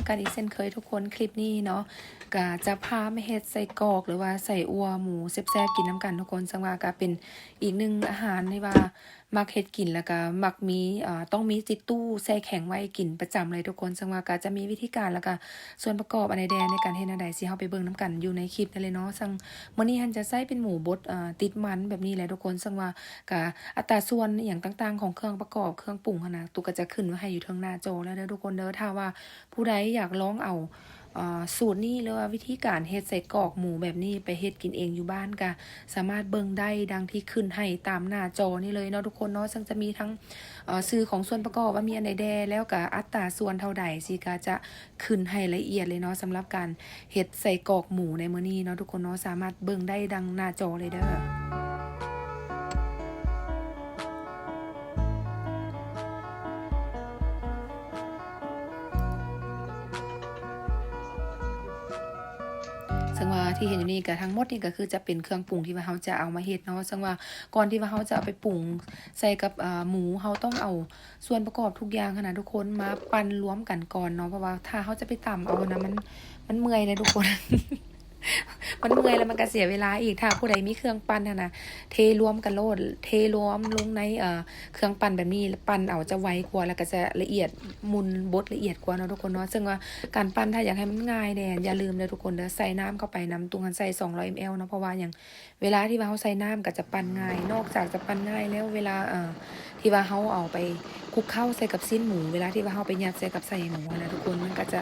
ກັນອີກເຊັ່ນເຄີຍທຸກຄົນ ຄລິບນີ້ເນາະ ກະຈະພາມາເຮັດໄສ້ກອກ ຫຼືວ່າໄສ້ອົ່ວໝູແຊບໆກິນນຳກັນທຸກຄົນ. ເຊິ່ງວ່າກະເປັນອີກໜຶ່ງອາຫານທີ່ວ່າມັກເຮັດກິນ ແລ້ວກະມັກມີ ເອີ ຕ້ອງມີຕິດຕູ້ແຊ່ແຂງໄວ້ກິນປະຈຳເລີຍທຸກຄົນ. ເຊິ່ງວ່າກະຈະມີວິທີການ ແລ້ວກະສ່ວນປະກອບອັນໃດແດ່ໃນການເຮັດແນວໃດ ຊິເຮົາໄປເບິ່ງນຳກັນຢູ່ໃນຄລິບນັ້ນເລີຍເນາະ. ເຊິ່ງມື້ນີ້ຫັ້ນຈະໃຊ້ເປັນໝູບົດ ເອີ ຕິດມັນແບບນີ້ແຫຼະທຸກຄົນ. ເຊິ່ງວ່າ ກະອັດຕາສ່ວນອີ່ຫຍັງຕ່າງໆຂອງເຄື່ອງປະກອບ ເຄື່ອງປຸງຫັ້ນນະ ຕຸກກະຈະຂຶ້ນໄວ້ໃຫ້ຢູ່ເທິງໜ້າຈໍແລ້ວເດີທຸກຄົນເດີ. ຖ້າວ່າຜູ້ໃດຢາກລອງເອົາ ເອີ ສູດນີ້ ຫຼືວ່າວິທີການເຮັດໄສ້ກອກໝູແບບນີ້ໄປເຮັດກິນເອງຢູ່ບ້ານ ກະສາມາດເບິ່ງໄດ້ດັ່ງທີ່ຂຶ້ນໃຫ້ຕາມໜ້າຈໍນີ້ເລີຍເນາະທຸກຄົນເນາະ. ເຊິ່ງຈະມີທັງ ເອີ ຊື່ຂອງສ່ວນປະກອບວ່າມີອັນໃດແດ່ ແລ້ວກະອັດຕາສ່ວນເທົ່າໃດ ຊີ້ກະຈະ ຂຶ້ນໃຫ້ລະອຽດເລີຍເນາະ. ສຳລັບການເຮັດໄສ້ກອກໝູໃນມື້ນີ້ເນາະທຸກຄົນເນາະ ສາມາດເບິ່ງໄດ້ດັ່ງໜ້າຈໍເລີຍເດີ. ເຊິ່ງວ່າທີ່ເຫັນຢູ່ນີ້ກະທັງໝົດນີ້ກະຄືຈະເປັນເຄື່ອງປຸງທີ່ວ່າເຮົາຈະເອົາມາເຮັດເນາະ. ເຊິ່ງວ່າກ່ອນທີ່ວ່າເຮົາຈະເອົາໄປປຸງໃສ່ກັບ ເອີ ໝູ ເຮົາຕ້ອງເອົາ ສ່ວນປະກອບທຸກຢ່າງຫັ້ນນະທຸກຄົນ ມາປັ່ນລວມກັນກ່ອນເນາະ. ເພາະວ່າຖ້າເຮົາຈະໄປຕຳເອົາຫັ້ນນະ ມັນ ມັນເມື່ອຍເດ້ທຸກຄົນ ມັນເມື່ອຍ ແລ້ວມັນກະເສຍເວລາອີກ. ຖ້າຜູ້ໃດມີເຄື່ອງປັ່ນຫັ້ນນະ ເທລວມກັນໂລດ ເທລວມລົງໃນ ເອີ ເຄື່ອງປັ່ນແບບນີ້ ປັ່ນເອົາຈະໄວກວ່າ ແລ້ວກະຈະລະອຽດ ໝຸ່ນບົດລະອຽດກວ່າເນາະທຸກຄົນເນາະ. ເຊິ່ງວ່າການປັ່ນ ຖ້າຢາກໃຫ້ມັນງ່າຍແດ່ ຢ່າລືມເດີທຸກຄົນເດີ ໃສ່ນ້ຳເຂົ້າໄປນຳ. ຕຸກຫັ້ນໃສ່ສອງຮ້ອຍ ml ເນາະ ເພາະວ່າຫຍັງ ເວລາທີ່ວ່າເຮົາໃສ່ນ້ຳກໍຈະປັ່ນງ່າຍ. ນອກຈາກຈະປັ່ນງ່າຍແລ້ວ ເວລາ ເອີ ທີ່ວ່າເຮົາເອົາໄປຄຸກເຄົ້າໃສ່ກັບຊີ້ນໝູ ເວລາທີ່ວ່າເຮົາໄປຍັດໃສ່ກັບໄສ້ໝູຫັ້ນນະທຸກຄົນ ມັນກໍຈະ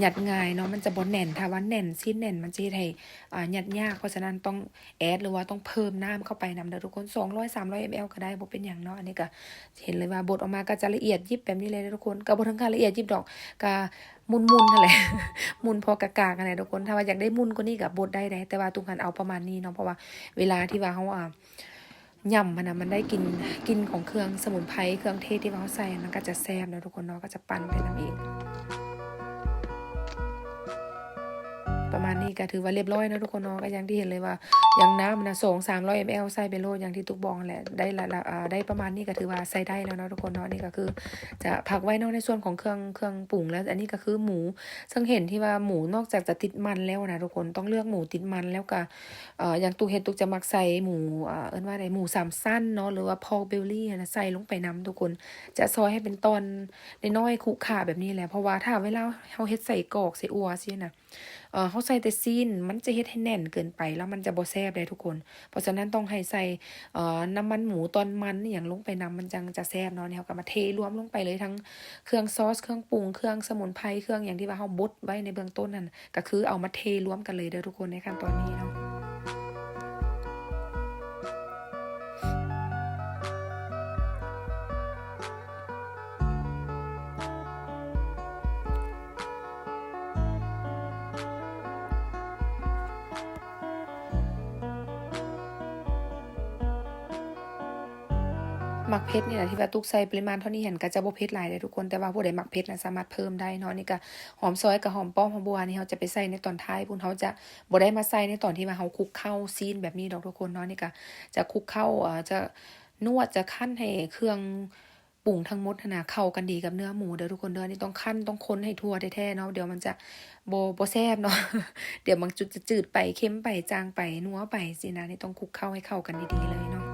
ຍັດງ່າຍເນາະ ມັນຈະບໍ່ແໜ້ນ. ຖ້າວ່າແໜ້ນ ຊີ້ນແໜ້ນ ມັນຈະເຮັດໃຫ້ ອາ ຍັດຍາກ. ເພາະສະນັ້ນຕ້ອງແອດ ຫຼືວ່າຕ້ອງເພີ່ມນ້ຳເຂົ້າໄປນຳເດີທຸກຄົນ ສອງຮ້ອຍ ສາມຮ້ອຍ ml ກໍໄດ້ ບໍ່ເປັນຫຍັງເນາະ. ອັນນີ້ກໍເຫັນເລີຍວ່າບົດອອກມາກໍຈະລະອຽດຢິບແບບນີ້ເລີຍເດີທຸກຄົນ ກໍບໍ່ເຖິງຂັ້ນລະອຽດຢິບດອກ ກໍ ໝຸ່ນໆຫັ້ນແຫຼະ ໝຸ່ນພໍກາກໆຫັ້ນແຫຼະທຸກຄົນ. ຖ້າວ່າຢາກໄດ້ໝຸ່ນກວ່ານີ້ກໍບົດໄດ້ເດ້ ແຕ່ວ່າຕຸກຫັ້ນເອົາປະມານນີ້ເນາະ ເພາະວ່າເວລາທີ່ວ່າເຮົາ ອາ ຫຍ້ຳຫັ້ນນະ ມັນໄດ້ກິ່ນ ກິ່ນຂອງເຄື່ອງສະໝຸນໄພ ເຄື່ອງເທດທີ່ວ່າເຮົາໃສ່ ມັນກໍຈະແຊບເນາະທຸກຄົນເນາະ ກໍຈະປັ່ນໄປນຳເອງ. ປະມານນີ້ກໍຖືວ່າລຽບຮ້ອຍເນາະທຸກຄົນເນາະ. ກໍຢ່າງທີ່ເຫັນເລີຍວ່າ ຢ່າງນ້ຳນະ ສອງສາມຮ້ອຍ ml ໃສ່ໄປໂລດ ຢ່າງທີ່ຕຸກບອກຫັ້ນແຫຼະ ໄດ້ລະ ລະ ອາ ໄດ້ປະມານນີ້ກໍຖືວ່າໃຊ້ໄດ້ແລ້ວເນາະທຸກຄົນເນາະ. ອັນນີ້ກໍຄືຈະພັກໄວ້ເນາະ ໃນສ່ວນຂອງເຄື່ອງ ເຄື່ອງປຸງ. ແລ້ວອັນນີ້ກໍຄືໝູ ເຊິ່ງເຫັນທີ່ວ່າໝູນອກຈາກຈະຕິດມັນແລ້ວນະທຸກຄົນ ຕ້ອງເລືອກໝູຕິດມັນ ແລ້ວກໍ ເອີ ຢ່າງຕຸກເຮັດ ຕຸກຈະມັກໃສ່ໝູ ເອີ ເອີ້ນວ່າໃດ ໝູສາມຊັ້ນເນາະ ຫຼືວ່າ pork belly ຫັ້ນນະ ໃສ່ລົງໄປນຳທຸກຄົນ ຈະຊອຍໃຫ້ເປັນຕອນນ້ອຍໆ ຂຸຂະແບບນີ້ແຫຼະ. ເພາະວ່າຖ້າເວລາເຮົາເຮັດໄສ້ກອກ ໄສ້ອົ່ວຊີ້ນະ ເອີ ເຮົາໃສ່ແຕ່ຊີ້ນ ມັນຈະເຮັດໃຫ້ແໜ້ນເກີນໄປ ແລ້ວມັນຈະບໍ່ແຊບເດ້ທຸກຄົນ. ເພາະສະນັ້ນຕ້ອງໃຫ້ໃສ່ ເອີ ນ້ຳມັນໝູ ຕອນມັນອີ່ຫຍັງລົງໄປນຳ ມັນຈັ່ງຈະແຊບເນາະ. ນີ້ເຮົາກໍມາເທລວມລົງໄປເລີຍ ທັງເຄື່ອງຊອສ ເຄື່ອງປຸງ ເຄື່ອງສະໝຸນໄພ ເຄື່ອງຫຍັງທີ່ວ່າເຮົາບົດໄວ້ໃນເບື້ອງຕົ້ນຫັ້ນ ກໍຄືເອົາມາເທລວມກັນເລີຍເດີທຸກຄົນ ໃນຂັ້ນຕອນນີ້ເນາະ. ໝາກເຜັດນີ້ນະ ທີ່ວ່າຕຸກໃສ່ປະລິມານເທົ່ານີ້ຫັ້ນ ກໍຈະບໍ່ເຜັດຫຼາຍເດ້ທຸກຄົນ ແຕ່ວ່າຜູ້ໃດມັກເຜັດນະ ສາມາດເພີ່ມໄດ້ເນາະ. ອັນນີ້ກໍຫອມຊອຍກັບຫອມປ້ອມ ຫອມບົວ ອັນນີ້ເຮົາຈະໄປໃສ່ໃນຕອນທ້າຍພຸ້ນ ເຮົາຈະບໍ່ໄດ້ມາໃສ່ໃນຕອນທີ່ວ່າເຮົາຄຸກເຄົ້າຊີ້ນແບບນີ້ດອກທຸກຄົນເນາະ. ນີ້ກໍຈະຄຸກເຄົ້າ ເອີ ຈະນວດ ຈະຄັ້ນໃຫ້ເຄື່ອງ ປຸງທັງໝົດຫັ້ນນະ ເຂົ້າກັນດີກັບເນື້ອໝູເດີທຸກຄົນເດີ. ອັນນີ້ຕ້ອງຄັ້ນ ຕ້ອງຄົນໃຫ້ທົ່ວແທ້ໆເນາະ ດຽວມັນຈະບໍ່ ບໍ່ແຊບເນາະ ດຽວບາງຈຸດຈະຈືດໄປ ເຄັມໄປ ຈາງໄປ ນົວໄປຊີ້ນະ. ນີ້ຕ້ອງຄຸກເຄົ້າໃຫ້ເຂົ້າກັນດີໆເລີຍເນາະ.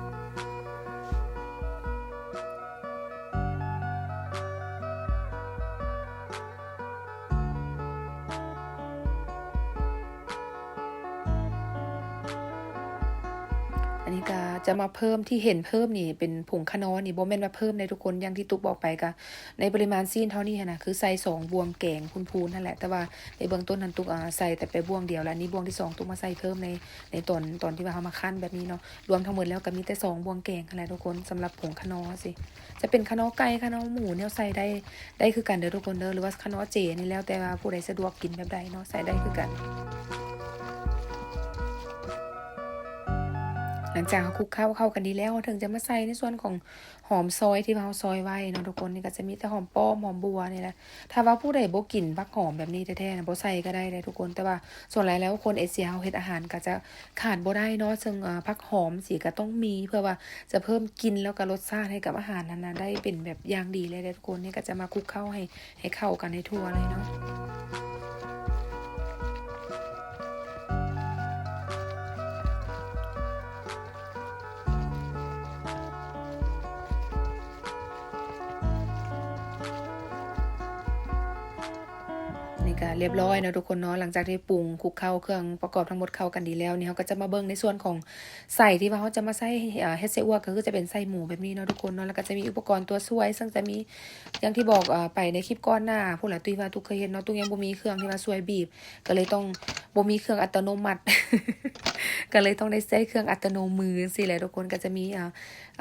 ອັນນີ້ກໍຈະມາເພີ່ມ ທີ່ເຫັນເພີ່ມນີ້ເປັນຜົງຂະໜໍ ນີ້ບໍ່ແມ່ນວ່າເພີ່ມໃດທຸກຄົນ ຢ່າງທີ່ຕຸກບອກໄປ ກໍໃນປະລິມານຊີ້ນເທົ່ານີ້ຫັ້ນນະ ຄືໃສ່ສອງບ່ວງແກງພູນໆຫັ້ນແຫຼະ. ແຕ່ວ່າໃນເບື້ອງຕົ້ນຫັ້ນ ຕຸກ ອາ ໃສ່ແຕ່ໄປບ່ວງດຽວ ແລ້ວອັນນີ້ບ່ວງທີສອງ ຕຸກມາໃສ່ເພີ່ມໃນ ໃນຕອນ ຕອນທີ່ວ່າເຮົາມາຄັ້ນແບບນີ້ເນາະ. ລວມທັງໝົດແລ້ວກໍມີແຕ່ສອງບ່ວງແກງຫັ້ນແຫຼະທຸກຄົນ ສຳລັບຜົງຂະໜໍຊີ້. ຈະເປັນຂະໜໍໄກ່ ຂະໜໍໝູ ແນວໃສ່ໄດ້ ໄດ້ຄືກັນເດີທຸກຄົນເດີ ຫຼືວ່າຂະໜໍເຈ ນີ້ແລ້ວແຕ່ວ່າຜູ້ໃດສະດວກກິນແບບໃດເນາະ ໃສ່ໄດ້ຄືກັນ. ຫຼັງຈາກເຮົາຄຸກເຄົ້າເຂົ້າກັນດີແລ້ວ ເຮົາເຖິງຈະມາໃສ່ໃນສ່ວນຂອງຫອມຊອຍທີ່ວ່າເຮົາຊອຍໄວ້ເນາະທຸກຄົນ. ນີ້ກໍຈະມີແຕ່ຫອມປ້ອມ ຫອມບົ່ວນີ້ແຫຼະ. ຖ້າວ່າຜູ້ໃດບໍ່ກິນຜັກຫອມແບບນີ້ແທ້ໆນະ ບໍ່ໃສ່ກໍໄດ້ເດ້ທຸກຄົນ. ແຕ່ວ່າສ່ວນຫຼາຍແລ້ວຄົນເອເຊຍເຮົາເຮັດອາຫານກໍຈະຂາດບໍ່ໄດ້ເນາະ, ເຊິ່ງ ເອີ ຜັກຫອມຊີ້ກໍຕ້ອງມີ ເພື່ອວ່າຈະເພີ່ມກິ່ນ ແລ້ວກໍລົດຊາດໃຫ້ກັບອາຫານຫັ້ນນະ ໄດ້ເປັນແບບຢ່າງດີເລີຍເດ້ທຸກຄົນ. ນີ້ກໍຈະມາຄຸກເຄົ້າໃຫ້ ໃຫ້ເຂົ້າກັນໃຫ້ທົ່ວເລີຍເນາະ. ນີ້ກໍລຽບລ້ອຍເນາະທຸກຄົນເນາະ. ຫຼັງຈາກທີ່ປຸງຄຸກເຄົ້າເຄື່ອງປະກອບທັງໝົດເຂົ້າກັນດີແລ້ວ ນີ້ເຮົາກໍຈະມາເບິ່ງໃນສ່ວນຂອງ ໄສ້ທີ່ວ່າເຮົາຈະມາໃສ່ ເຮັດ ເຮັດໄສ້ອົ່ວ ກໍຄືຈະເປັນໄສ້ໝູແບບນີ້ເນາະທຸກຄົນເນາະ. ແລ້ວກໍຈະມີອຸປະກອນຕົວຊ່ວຍ ເຊິ່ງຈະມີ ຢ່າງທີ່ບອກ ເອີ ໄປໃນຄລິບກ່ອນໜ້າພຸ້ນລະ ຕຸ້ຍວ່າຕຸ້ຍເຄີຍເຮັດເນາະ, ຕຸ້ຍຍັງບໍ່ມີເຄື່ອງທີ່ວ່າຊ່ວຍບີບ ກໍເລີຍຕ້ອງ ບໍ່ມີເຄື່ອງອັດຕະໂນມັດ ກໍເລີຍຕ້ອງໄດ້ໃຊ້ເຄື່ອງອັດຕະໂນມືຈັ່ງຊີ້ແຫຼະທຸກຄົນ. ກໍຈະມີ ເອີ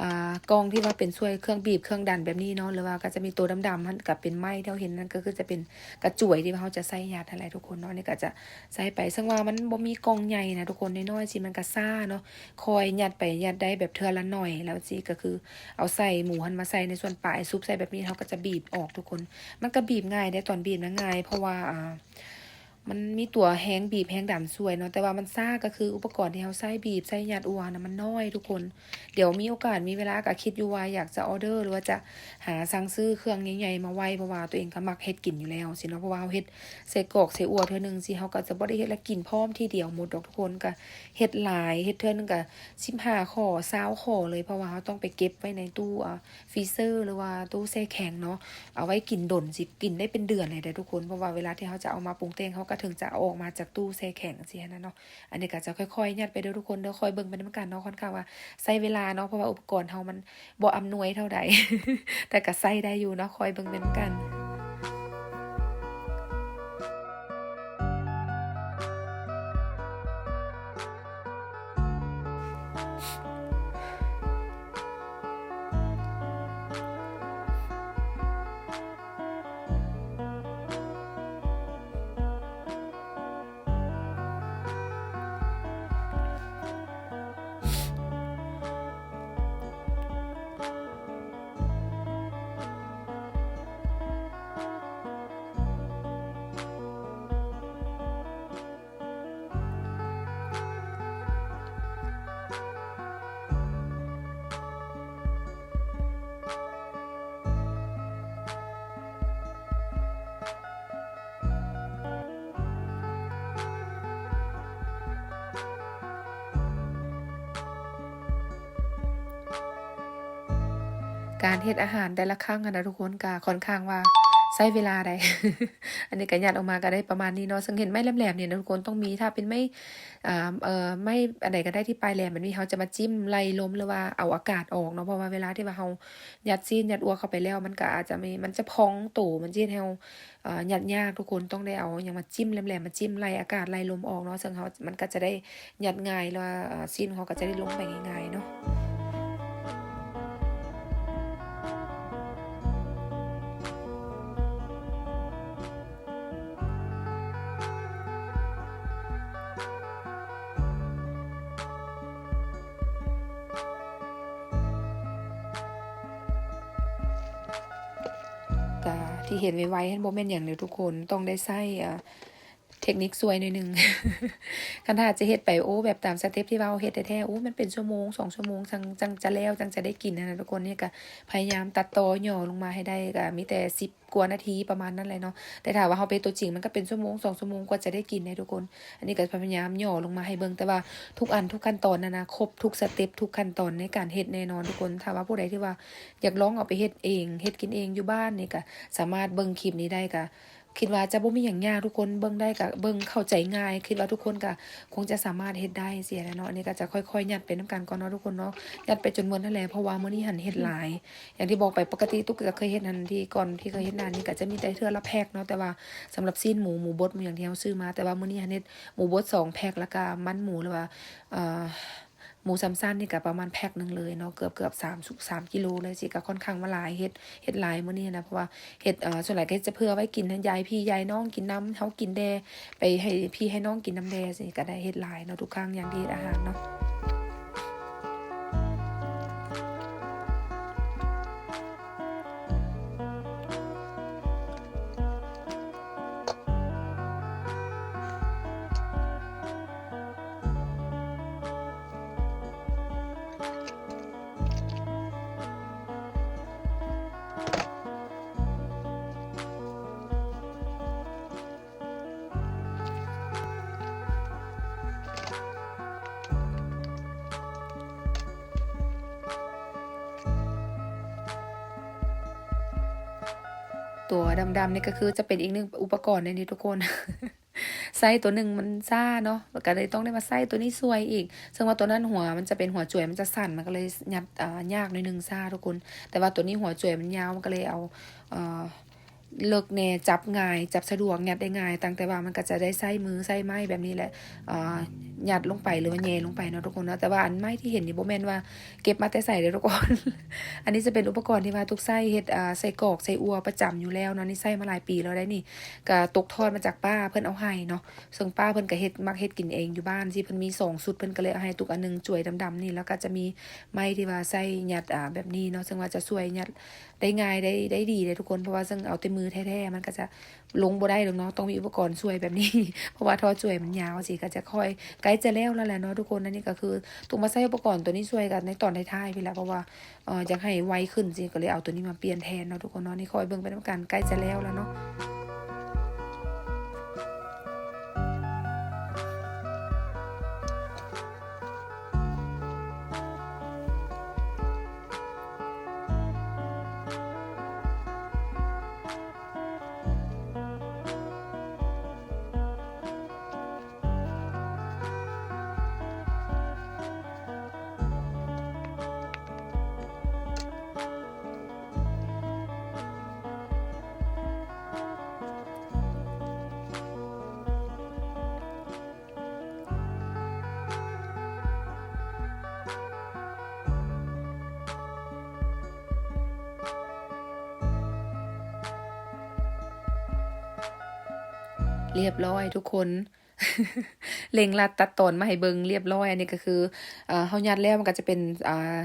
ອາ ກ່ອງທີ່ວ່າເປັນຊ່ວຍເຄື່ອງບີບເຄື່ອງດັນແບບນີ້ເນາະ ຫຼືວ່າກໍຈະມີໂຕດຳໆຫັ້ນ ກໍເປັນໄມ້ທີ່ເຮົາເຫັນນັ້ນ ກໍຄືຈະເປັນກະຈວຍທີ່ວ່າເຮົາຈະໃສ່ຍັດຫັ້ນແຫຼະທຸກຄົນເນາະ. ນີ້ກໍຈະໃສ່ໄປ ເຊິ່ງວ່າມັນບໍ່ມີກ່ອງໃຫຍ່ນະທຸກຄົນ, ນ້ອຍໆຊີ້ມັນກໍຊ້າເນາະ, ຄ່ອຍຍັດໄປ ຍັດໄດ້ແບບເທື່ອລະໜ້ອຍ ແລ້ວຊີ້ກໍຄືເອົາໃສ່ໝູຫັ້ນມາໃສ່ໃນສ່ວນປາຍ ຊຸບໃສ່ແບບນີ້ ເຮົາກໍຈະບີບອອກທຸກຄົນ. ມັນກໍບີບງ່າຍເດ້ ຕອນບີບນະງ່າຍ ເພາະວ່າ ອາ ມັນມີຕົວແຮງບີບແຮງດັນຊ່ວຍເນາະ, ແຕ່ວ່າມັນຊ້າກໍຄືອຸປະກອນທີ່ເຮົາໃຊ້ບີບໃຊ້ຍັດອົ່ວນະມັນນ້ອຍທຸກຄົນ. ດຽວມີໂອກາດມີເວລາກໍຄິດຢູ່ວ່າຢາກຈະອອເດີ ຫຼືວ່າຈະຫາສັ່ງຊື້ເຄື່ອງໃຫຍ່ໆມາໄວ້ ເພາະວ່າຕົວເອງກໍມັກເຮັດກິນຢູ່ແລ້ວຊີ້ເນາະ, ເພາະວ່າເຮົາເຮັດໄສ້ກອກໄສ້ອົ່ວເທື່ອໜຶ່ງຊີ້ ເຮົາກໍຈະບໍ່ໄດ້ເຮັດແລ້ວກິນພ້ອມທີດຽວໝົດດອກທຸກຄົນ, ກໍເຮັດຫຼາຍ ເຮັດເທື່ອໜຶ່ງກໍສິບຫ້າຂໍ້ ຊາວຂໍ້ເລີຍ ເພາະວ່າເຮົາຕ້ອງໄປເກັບໄວ້ໃນຕູ້ ອ່າ ຟຣີເຊີ ຫຼືວ່າຕູ້ແຊ່ແຂງເນາະ, ເອົາໄວ້ກິນດົນ ຊິກິນໄດ້ເປັນເດືອນເລີຍເດ້ທຸກຄົນ, ເພາະວ່າເວລາທີ່ເຮົາຈະເອົາມາປຸງແຕ່ງ ເຮົາກໍເຖິງຈະເອົາອອກມາຈາກຕູ້ແຊ່ແຂງຊີ້ຫັ້ນນະເນາະ. ອັນນີ້ກໍຈະຄ່ອຍໆຍັດໄປເດີ້ທຸກຄົນເດີ້, ຄ່ອຍເບິ່ງໄປນຳກັນເນາະ, ຄ່ອນຂ້າງວ່າໃຊ້ເວລາເນາະ ເພາະວ່າອຸປະກອນເຮົາມັນບໍ່ອຳນວຍເທົ່າໃດ ແຕ່ກໍໃຊ້ໄດ້ຢູ່ເນາະ, ຄ່ອຍເບິ່ງໄປນຳກັນ. ການເຮັດອາຫານແຕ່ລະຄັ້ງຫັ້ນນະທຸກຄົນ ກະຂ້ອນຂ້າງວ່າໃຊ້ເວລາໄດ໋. ອັນນີ້ກະຍັດອອກມາກະໄດ້ປະມານນີ້ເນາະ, ເຊິ່ງເຫັນໄມ້ແຫຼມໆນີ້ນະທຸກຄົນ ຕ້ອງມີ ຖ້າເປັນໄມ້ ອ່າ ເອີ ໄມ້ອັນໃດກະໄດ້ທີ່ປາຍແຫຼມແບບນີ້ ເຮົາຈະມາຈິ້ມໄລ່ລົມ ຫຼືວ່າເອົາອາກາດອອກເນາະ, ເພາະວ່າເວລາທີ່ວ່າເຮົາຍັດຊີ້ນ ຍັດອົ່ວເຂົ້າໄປແລ້ວ ມັນກະອາດຈະມີ ມັນຈະພອງໂຕ ມັນຈະເຮັດໃຫ້ເຮົາ ເອີ ຍັດຍາກ. ທຸກຄົນຕ້ອງໄດ້ເອົາຫຍັງມາຈິ້ມແຫຼມໆ ມາຈິ້ມໄລ່ອາກາດ ໄລ່ລົມອອກເນາະ, ເຊິ່ງເຮົາ ມັນກໍຈະໄດ້ຍັດງ່າຍ ແລ້ວ ເອີ ຊີ້ນເຮົາກໍຈະໄດ້ລົງໄປງ່າຍໆເນາະ. ກະທີ່ເຫັນໄວໆຫັ້ນບໍ່ແມ່ນຫຍັງເດີທຸກຄົນ, ຕ້ອງໄດ້ໃຊ້ ເອີ ເທັກນິກຊ່ວຍໜ້ອຍໜຶ່ງ. ຄັນຖ້າຈະເຮັດໄປ ໂອ້ ແບບຕາມສະເຕັບທີ່ວ່າເຮົາເຮັດແທ້ໆ ໂອ້ ມັນເປັນຊົ່ວໂມງສອງຊົ່ວໂມງ ຈັ່ງ ຈັ່ງຈະແລ້ວ ຈັ່ງຈະໄດ້ກິນຫັ້ນນະທຸກຄົນ. ນີ້ກະພະຍາຍາມຕັດຕໍ່ຫຍໍ້ລົງມາໃຫ້ໄດ້ ກະມີແຕ່ສິບກວ່ານາທີປະມານນັ້ນແຫຼະເນາະ, ແຕ່ຖ້າວ່າເຮົາໄປໂຕຈິງ ມັນກະເປັນຊົ່ວໂມງສອງຊົ່ວໂມງກວ່າຈະໄດ້ກິນເດ້ທຸກຄົນ. ອັນນີ້ກະພະຍາຍາມຫຍໍ້ລົງມາໃຫ້ເບິ່ງ, ແຕ່ວ່າທຸກອັນທຸກຂັ້ນຕອນຫັ້ນນະ ຄົບທຸກສະເຕັບ ທຸກຂັ້ນຕອນໃນການເຮັດແນ່ນອນທຸກຄົນ. ຖ້າວ່າຜູ້ໃດທີ່ວ່າຢາກລອງເອົາໄປເຮັດເອງ ເຮັດກິນເອງຢູ່ບ້ານນີ້ ກະສາມາດເບິ່ງຄລິບນີ້ໄດ້ ກະ ຄິດວ່າຈະບໍ່ມີຫຍັງຍາກ, ທຸກຄົນເບິ່ງໄດ້ກະເບິ່ງເຂົ້າໃຈງ່າຍ, ຄິດວ່າທຸກຄົນກະຄົງຈະສາມາດເຮັດໄດ້ຊີ້ແຫຼະເນາະ. ອັນນີ້ກະຈະຄ່ອຍໆຍັດໄປນຳກັນກ່ອນເນາະທຸກຄົນເນາະ, ຍັດໄປຈົນໝົດຫັ້ນແຫຼະ, ເພາະວ່າມື້ນີ້ຫັ້ນເຮັດຫຼາຍ. ຢ່າງທີ່ບອກໄປ ປົກກະຕິຕຸກກະເຄີຍເຮັດຫັ້ນ ທີ່ກ່ອນທີ່ເຄີຍເຮັດນານນີ້ກະຈະມີແຕ່ເທື່ອລະແພັກເນາະ, ແຕ່ວ່າສຳລັບຊີ້ນໝູ ໝູບົດ ໝູຫຍັງທີ່ເຮົາຊື້ມາ, ແຕ່ວ່າມື້ນີ້ຫັ້ນເຮັດໝູບົດສອງແພັກ ແລ້ວກະມັນໝູ ຫຼືວ່າ ເອີ ໝູສາມຊັ້ນນີ້ກະປະມານແພັກໜຶ່ງເລີຍເນາະ, ເກືອບ ເກືອບສາມ ສາມກິໂລເລີຍຊີ້, ກະຂ້ອນຂ້າງວ່າຫຼາຍ ເຮັດ ເຮັດຫຼາຍມື້ນີ້ນະ, ເພາະວ່າເຮັດ ເອີ ສ່ວນຫຼາຍກະເຮັດຈະເພື່ອໄວ້ກິນໃຫ້ຍາຍພີ່ຍາຍນ້ອງກິນນຳ, ເຮົາກິນແດ່ ໄປໃຫ້ພີ່ໃຫ້ນ້ອງກິນນຳແດ່ຊີ້ ກະໄດ້ເຮັດຫຼາຍເນາະ ທຸກຄັ້ງຢ່າງທີ່ເຮັດອາຫານເນາະ. ຕົວດຳໆນີ້ກໍຄືຈະເປັນອີກໜຶ່ງອຸປະກອນໃນນີ້ທຸກຄົນ ໃຊ້ຕົວໜຶ່ງມັນຊ້າເນາະ ກໍເລີຍຕ້ອງໄດ້ມາໃຊ້ຕົວນີ້ຊ່ວຍອີກ ເຊິ່ງວ່າຕົວນັ້ນຫົວມັນຈະເປັນຫົວຈວຍ ມັນຈະສັ້ນ ມັນກໍເລີຍຍັດ ອ່າ ຍາກໜ້ອຍໜຶ່ງຊ້າທຸກຄົນ ແຕ່ວ່າຕົວນີ້ຫົວຈວຍມັນຍາວ ມັນກໍເລີຍເອົາ ເອີ ເລິກແດ່ ຈັບງ່າຍ ຈັບສະດວກ ຍັດໄດ້ງ່າຍ ຕ່າງແຕ່ວ່າມັນກໍຈະໄດ້ໃຊ້ມືໃຊ້ໄມ້ແບບນີ້ແຫຼະ ອ່າ ຍັດລົງໄປ ຫຼືວ່າແຍ່ລົງໄປເນາະທຸກຄົນເນາະ ແຕ່ວ່າອັນໄມ້ທີ່ເຫັນນີ້ບໍ່ແມ່ນວ່າເກັບມາແຕ່ໃສເດີ້ທຸກຄົນ ອັນນີ້ຈະເປັນອຸປະກອນທີ່ວ່າຕຸກໃຊ້ເຮັດ ອ່າ ໄສ້ກອກໄສ້ອົ່ວປະຈຳຢູ່ແລ້ວເນາະ ນີ້ໃຊ້ມາຫຼາຍປີແລ້ວໄດ໋ນີ້ ກະຕົກທອດມາຈາກປ້າເພິ່ນເອົາໃຫ້ເນາະ ເຊິ່ງປ້າເພິ່ນກະເຮັດ ມັກເຮັດກິນເອງຢູ່ບ້ານຊີ້ ເພິ່ນມີສອງຊຸດ ເພິ່ນກະເລີຍເອົາໃຫ້ຕຸກອັນໜຶ່ງ ຈວຍດຳໆນີ້ ແລ້ວກະຈະມີໄມ້ທີ່ວ່າໃຊ້ຍັດ ອ່າ ແບບນີ້ເນາະ ເຊິ່ງວ່າຈະຊ່ວຍຍັດ ໄດ້ງ່າຍ ໄດ້ ໄດ້ດີເດ້ທຸກຄົນ ເພາະວ່າເຊິ່ງເອົາແຕ່ມືແທ້ໆ ມັນກໍຈະລົງບໍ່ໄດ້ດອກເນາະ ຕ້ອງມີອຸປະກອນຊ່ວຍແບບນີ້ ເພາະວ່າທໍ່ຈວຍມັນຍາວຊີ້ ກໍຈະຄ່ອຍ ໃກ້ຈະແລ້ວແລ້ວແຫຼະເນາະທຸກຄົນ ອັນນີ້ກໍຄືຕຸກມາໃຊ້ອຸປະກອນຕົວນີ້ຊ່ວຍກັນໃນຕອນທ້າຍໆ ພີ້ແຫຼະ ເພາະວ່າ ເອີ ຢາກໃຫ້ໄວຂຶ້ນຊີ້ ກໍເລີຍເອົາຕົວນີ້ມາປ່ຽນແທນເນາະທຸກຄົນເນາະ ນີ້ຄ່ອຍເບິ່ງໄປນຳກັນ ໃກ້ຈະແລ້ວແລ້ວເນາະ. ຮຽບຮ້ອຍທຸກຄົນ ເລັ່ງລັດຕັດຕອນມາໃຫ້ເບິ່ງຮຽບຮ້ອຍ ອັນນີ້ກໍຄື ເອີ ເຮົາຍັດແລ້ວມັນກໍຈະເປັນ ອ່າ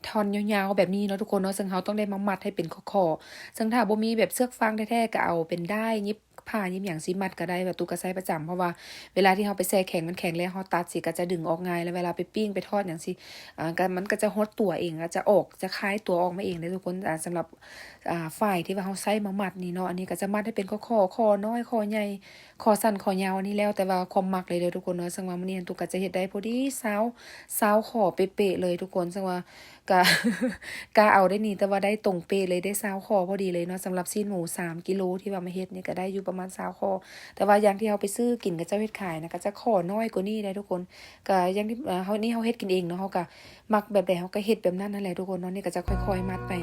ທ່ອນຍາວໆແບບນີ້ເນາະທຸກຄົນເນາະ ເຊິ່ງເຮົາຕ້ອງໄດ້ມາມັດໃຫ້ເປັນຂໍ້ໆ ເຊິ່ງຖ້າບໍ່ມີແບບເຊືອກຟາງແທ້ໆ ກໍເອົາເປັນດ້າຍຫຍິບຜ້າຫຍິບຫຍັງຊີ້ມັດກໍໄດ້ ວ່າຕຸກກໍໃຊ້ປະຈຳ ເພາະວ່າເວລາທີ່ເຮົາໄປແຊ່ແຂງ ມັນແຂງແລ້ວ ເຮົາຕັດຊີ້ກໍຈະດຶງອອກງ່າຍ ແລ້ວເວລາໄປປີ້ງໄປທອດຫຍັງຊີ້ ອ່າ ກໍ ມັນກໍຈະຫົດຕົວເອງ ກໍຈະອອກ ຈະຄາຍຕົວອອກມາເອງເດ້ທຸກຄົນ ອ່າ ສຳລັບ ອ່າ ຝ້າຍທີ່ວ່າເຮົາໃຊ້ມາມັດນີ້ເນາະ ອັນນີ້ກໍຈະມັດໃຫ້ເປັນຂໍ້ໆ ຂໍ້ນ້ອຍ ຂໍ້ໃຫຍ່ ຂໍ້ສັ້ນ ຂໍ້ຍາວ ອັນນີ້ແລ້ວແຕ່ວ່າຄວາມມັກເລີຍເດີທຸກຄົນເນາະ ເຊິ່ງວ່າມື້ນີ້ຫັ້ນ ຕຸກກໍຈະເຮັດໄດ້ພໍດີຊາວ ຊາວຂໍ້ເປະໆເລີຍທຸກຄົນ ເຊິ່ງວ່າ ກະ ກະເອົາໄດ້ນີ້ ແຕ່ວ່າໄດ້ຕົງເປະເລີຍ ໄດ້ຊາວຂໍ້ພໍດີເລີຍເນາະ ສຳລັບຊີ້ນໝູສາມກິໂລທີ່ວ່າມາເຮັດນີ້ ກະໄດ້ຢູ່ປະມານຊາວຂໍ້ ແຕ່ວ່າຢ່າງທີ່ເຮົາໄປຊື້ກິນເຂົາເຈົ້າເຮັດຂາຍນະ ກະຈະຂໍ້ນ້ອຍກວ່ານີ້ໄດ໋ທຸກຄົນ ກະຢ່າງທີ່ ເຮົາ ນີ້ເຮົາເຮັດກິນເອງເນາະ ເຮົາກະມັກແບບໃດ ເຮົາກະເຮັດແບບນັ້ນຫັ້ນແຫຼະທຸກຄົນເນາະ ນີ້ກະຈະຄ່ອຍໆມັດໄປ.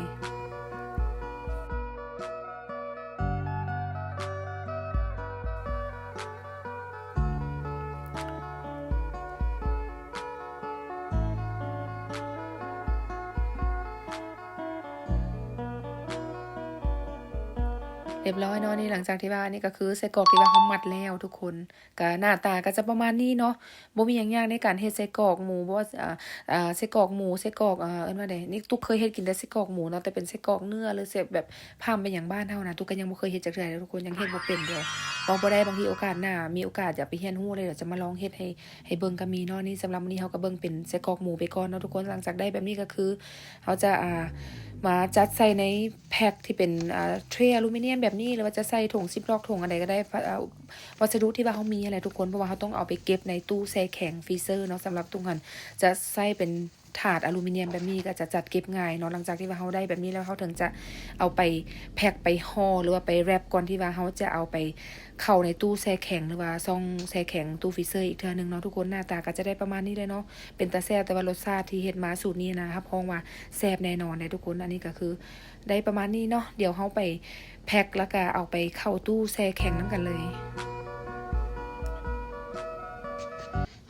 ຮຽບຮ້ອຍເນາະ ນີ້ຫຼັງຈາກທີ່ວ່າ ອັນນີ້ກໍຄືໄສ້ກອກທີ່ວ່າເຮົາມັດແລ້ວທຸກຄົນ ກະໜ້າຕາກໍຈະປະມານນີ້ເນາະ ບໍ່ມີຫຍັງຍາກໃນການເຮັດໄສ້ກອກໝູ ບໍ່ວ່າ ເອີ ເອີ ໄສ້ກອກໝູ ໄສ້ກອອກ ເອີ ເອີ້ນວ່າໃດ ນີ້ຕຸກເຄີຍເຮັດກິນແຕ່ໄສ້ກອກໝູເນາະ ແຕ່ເປັນໄສ້ກອກເນື້ອ ຫຼື ແບບ ພາມໄປຫຍັງບ້ານເຮົານະ ຕຸກກໍຍັງບໍ່ເຄີຍເຮັດຈັກເທື່ອເດ້ທຸກຄົນ ຍັງເຮັດບໍ່ເປັນເດີ້ ເວົ້າບໍ່ໄດ້ ບາງທີໂອກາດໜ້າມີໂອກາດຈະໄປຮຽນຮູ້ເລີຍ ຈະມາລອງເຮັດໃຫ້ ໃຫ້ເບິ່ງກໍມີເນາະ ນີ້ສຳລັບມື້ນີ້ເຮົາກໍເບິ່ງເປັນໄສ້ກອກໝູໄປກ່ອນເນາະທຸກຄົນ ຫຼັງຈາກໄດ້ແບບນີ້ກໍຄືເຮົາຈະ ອ່າ ມາຈັດໃສ່ໃນແພັກທີ່ເປັນ ອ່າ ເທຣອາລູມິນຽມແບບນີ້ ຫຼືວ່າຈະໃສ່ຖົງຊິບລັອກ ຖົງອັນໃດກໍໄດ້ ອ່າ ວັດສະດຸທີ່ວ່າເຮົາມີຫັ້ນແຫຼະທຸກຄົນ ເພາະວ່າເຮົາຕ້ອງເອົາໄປເກັບໃນຕູ້ແຊ່ແຂງຟຣີເຊີເນາະ ສຳລັບຕຸກຫັ້ນຈະໃຊ້ເປັນ ຖາດອາລູມິນຽມແບບນີ້ກໍຈະຈັດເກັບງ່າຍເນາະ ຫຼັງຈາກທີ່ວ່າເຮົາໄດ້ແບບນີ້ແລ້ວ ເຮົາເຖິງຈະເອົາໄປແພັກ ໄປຫໍ່ ຫຼືວ່າໄປແຣັບ ກ່ອນທີ່ວ່າເຮົາຈະເອົາໄປເຂົ້າໃນຕູ້ແຊ່ແຂງ ຫຼືວ່າຊ່ອງແຊ່ແຂງຕູ້ຟຣີເຊີອີກເທື່ອໜຶ່ງເນາະທຸກຄົນ. ໜ້າຕາກໍຈະໄດ້ປະມານນີ້ແຫຼະເນາະ ເປັນຕາແຊບ ແຕ່ວ່າລົດຊາດທີ່ເຮັດມາສູດນີ້ນະ ຮັບຮອງວ່າແຊບແນ່ນອນເດ້ທຸກຄົນ. ອັນນີ້ກໍຄືໄດ້ປະມານນີ້ເນາະ ດຽວເຮົາໄປແພັກ ແລ້ວກໍເອົາໄປເຂົ້າຕູ້ແຊ່ແຂງນຳກັນເລີຍ.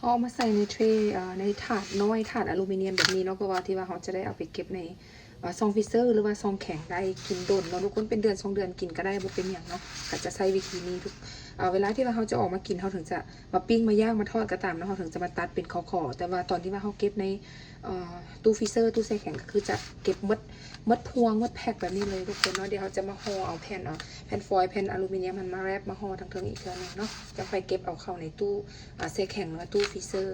ເຮົາເອົາມາໃສ່ໃນເທຣ ເອີ ໃນຖາດນ້ອຍ ຖາດອາລູມິນຽມແບບນີ້ເນາະ ເພາະວ່າທີ່ວ່າເຮົາຈະໄດ້ເອົາໄປເກັບໃນ ເອີ ຊ່ອງຟຣີເຊີ ຫຼືວ່າຊ່ອງແຂງໄດ້ກິນດົນເນາະທຸກຄົນ ເປັນເດືອນສອງເດືອນກິນກໍໄດ້ ບໍ່ເປັນຫຍັງເນາະ. ກໍຈະໃຊ້ວິທີນີ້ທຸກ ເອີ ເວລາທີ່ວ່າເຮົາຈະອອກມາກິນ ເຮົາເຖິງຈະມາປີ້ງ ມາຍ່າງ ມາທອດກໍຕາມເນາະ ເຮົາເຖິງຈະມາຕັດເປັນຂໍ້ໆ ແຕ່ວ່າຕອນທີ່ວ່າເຮົາເກັບໃນ ເອີ ຕູ້ຟຣີເຊີ ຕູ້ແຊ່ແຂງ ກໍຄືຈະເກັບໝົດ ໝົດພວງ ໝົດແພັກແບບນີ້ເລີຍທຸກຄົນເນາະ. ດຽວເຮົາຈະມາຫໍ່ເອົາແຜ່ນ ເອີ ແຜ່ນຟອຍ ແຜ່ນອາລູມິນຽມຫັ້ນມາແຣັບ ມາຫໍ່ທາງເທິງອີກເທື່ອໜຶ່ງເນາະ ຈັ່ງຄ່ອຍເກັບເອົາເຂົ້າໃນຕູ້ ອ່າ ແຊ່ແຂງ ຫຼືວ່າຕູ້ຟຣີເຊີ.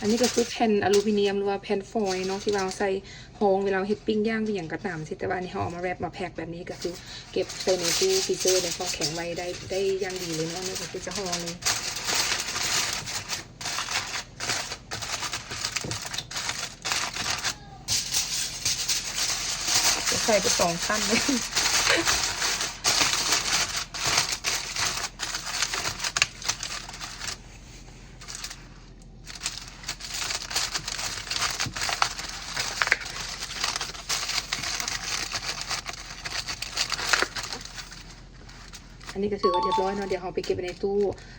ອັນນີ້ກໍຄືແຜ່ນອາລູມິນຽມ ຫຼືວ່າແຜ່ນຟອຍເນາະ ທີ່ວ່າເຮົາໃສ່ຮອງເວລາເຮົາເຮັດປີ້ງຍ່າງ ອີ່ຫຍັງກໍຕາມຊີ້ ແຕ່ວ່າອັນນີ້ເຮົາເອົາມາແຣັບ ມາແພັກແບບນີ້ ກໍຄືເກັບໃສ່ໃນຕູ້ຟຣີເຊີ ໃນຊ່ອງແຂງໄວ້ໄດ້ ໄດ້ຢ່າງດີເລີຍເນາະ. ອັນນີ້ກໍຄືຈະຫໍ່ເລີຍ. ເ ໃສ່ໄປສອງຊັ້ນເລີຍ. ອັນນີ້ກໍຖືວ່າຮຽບຮ້ອຍເນາະ. ດຽວເຮົາໄປເກັບໄວ້ໃນຕູ້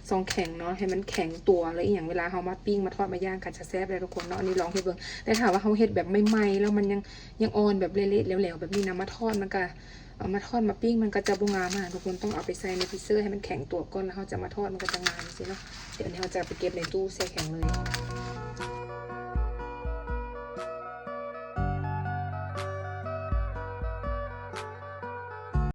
ຊ່ອງແຂງເນາະ ໃຫ້ມັນແຂງຕົວ ແລ້ວອີ່ຫຍັງເວລາເຮົາມາປີ້ງມາທອດມາຍ່າງກໍຈະແຊບເລີຍທຸກຄົນເນາະ. ອັນນີ້ລອງເຮັດເບິ່ງ ແຕ່ຖ້າວ່າເຮົາເຮັດແບບໃໝ່ໆ ແລ້ວມັນຍັງ ຍັງອ່ອນແບບເລະໆ ແຫຼວໆ ແບບນີ້ນະ ມາທອດມັນກໍ ເອົາມາທອດມາປີ້ງມັນກໍຈະບໍ່ງາມຫັ້ນນະທຸກຄົນ. ຕ້ອງເອົາໄປໃສ່ໃນຟຣີເຊີໃຫ້ມັນແຂງຕົວກ່ອນ ແລ້ວເຮົາຈະມາທອດ ມັນກໍຈະງາມຈັ່ງຊີ້ເນາະ. ດຽວອັນນີ້ເຮົາຈະໄປເກັບໃນຕູ້ແຊ່ແຂງເລີຍ.